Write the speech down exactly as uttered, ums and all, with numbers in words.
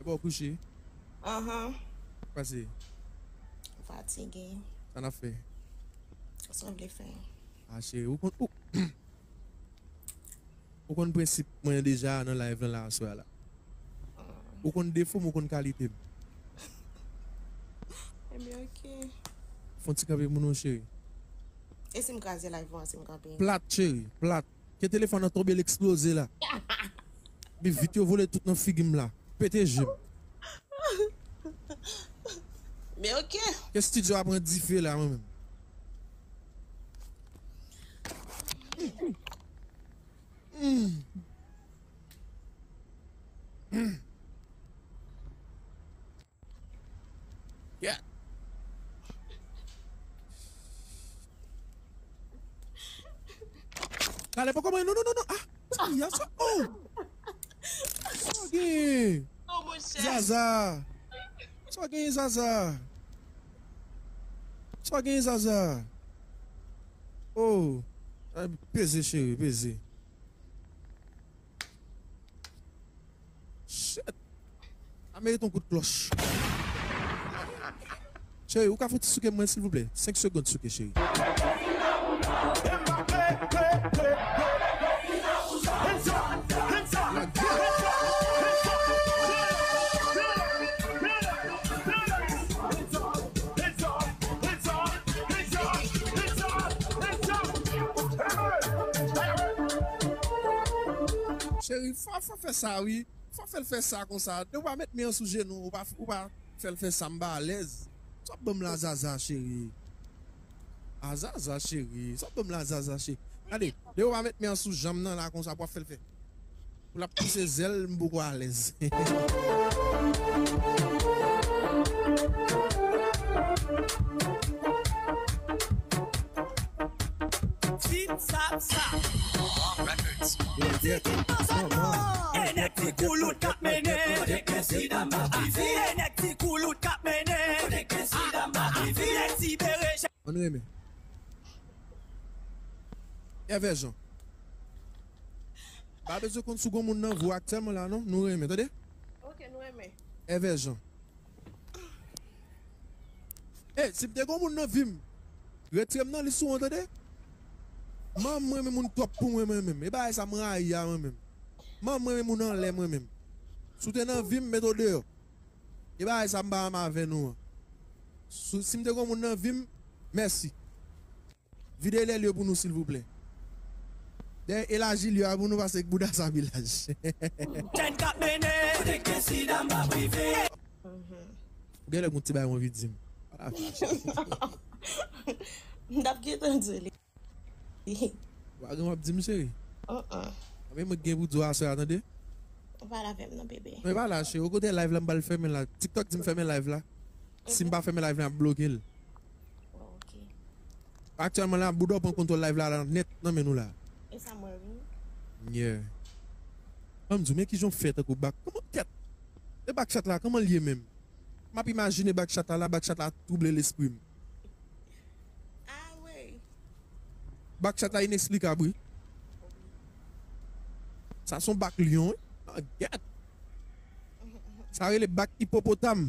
Bò kouche. Ahan. Pase. Fatige. Sa n ap fè? Sa w vle fè? A, cheri, ou konn, ou, ou konn prensip mwen deja nan live lan la aswè a la. Ou konn defo m, ou konn kalite m. Ebyen, oke. Fè yon ti kanpe pou nou, cheri. E si m kraze live lan, si m kanpe? Plat, cheri, plat. Ke telefòn nan tonbe, l eksploze la. Epi vit yo vole tout nan figi m la. Pete je m. Men oke. Ke estidyo a pran dife la, mwen menm. Mm. Mm. Yeah. Gade, poko mwen, non, non, non, non. Ah, sa, ya, sa, oh. Sa gen. Oh, mon chè. Zaza. Sa gen, Zaza. Sa gen, Zaza. Oh. Ay, peze, cheri, peze. Shit. A merite yon kout klòch. Cheri, ou ka fè ti souke mwen, silvouplè? Senk segonn souke, cheri. Cheri, fò, fò fè sa, wi. Fò fè l fè sa konsa. Depi w pa met men an sou jenou, ou pa, ou pa fè l fè sa, m pa alèz. Sa w ap ban m la, Zaza, cheri? A, Zaza, cheri. Sa w ap ban m la, Zaza, cheri? Gade, depi w pa met men an sou janm nan la konsa, pou w ap fè l fè. Pou l ap pouse zèl, m poko alèz. Tip sap sap. Records. Mizik nan zòn nan. E nèg ti koulout k ap mennen. Kote Kensi Damba prive? E nèg ti koulout k ap mennen. Kote Kensi Damba prive? Nèg ti bere. Ann renmen. Èvè Jan. Pa bezwen konn si w gon moun nan vi w aktyèlman la non. Nou renmen, tande? Ok, nou renmen. Èvè Jan. Ey, si m te gon moun nan vi m, retire m nan lis ou an, tande? Manman m renmen moun twòp pou mwen, mwen menm. E bagay sa m rayi a, mwen menm. Manman m renmen moun anlè, mwen menm. Si w te nan vi m, mete w deyò. E bagay sa m pa renmen avè nou an. Si, si m te gon moun nan vi m, mèsi. Vide lè lye pou nou, silvouplè. Dèyè elaji lye a pou nou, paske bouda sa pi laj. Tèt k ap mennen. Kote Kensi Damba prive? Ou genlè gon ti bagay w anvi di m. Pa la fè. M t ap gentan di w li. Ou pa gen w ap di m, cheri? Anben, mwen gen pou di w aswè a, tande? Ou pale avè m non, bebe. Mwen pa la, cheri. Ou kote live la, m pral fèmen la. TikTok di m fèmen live la. Si m pa fèmen live la, m ap bloke l. Oh, ok. Aktyèlman la, bouda w pran kontwòl live la, la nèt nan men nou la. E sa m wè, wi. Yeah. Ban m di w, men kijan w fè tankou bak. Kòman, kèt? E bak chat la, kòman l ye menm? M ap imajine bak chat la, la, bak chat la twouble lespri m. Ah, wi. Bak chat la ineksplikab, wi. Sa se yon bak lyon, wi. Ah, gad. Sa rele bak ipopotam.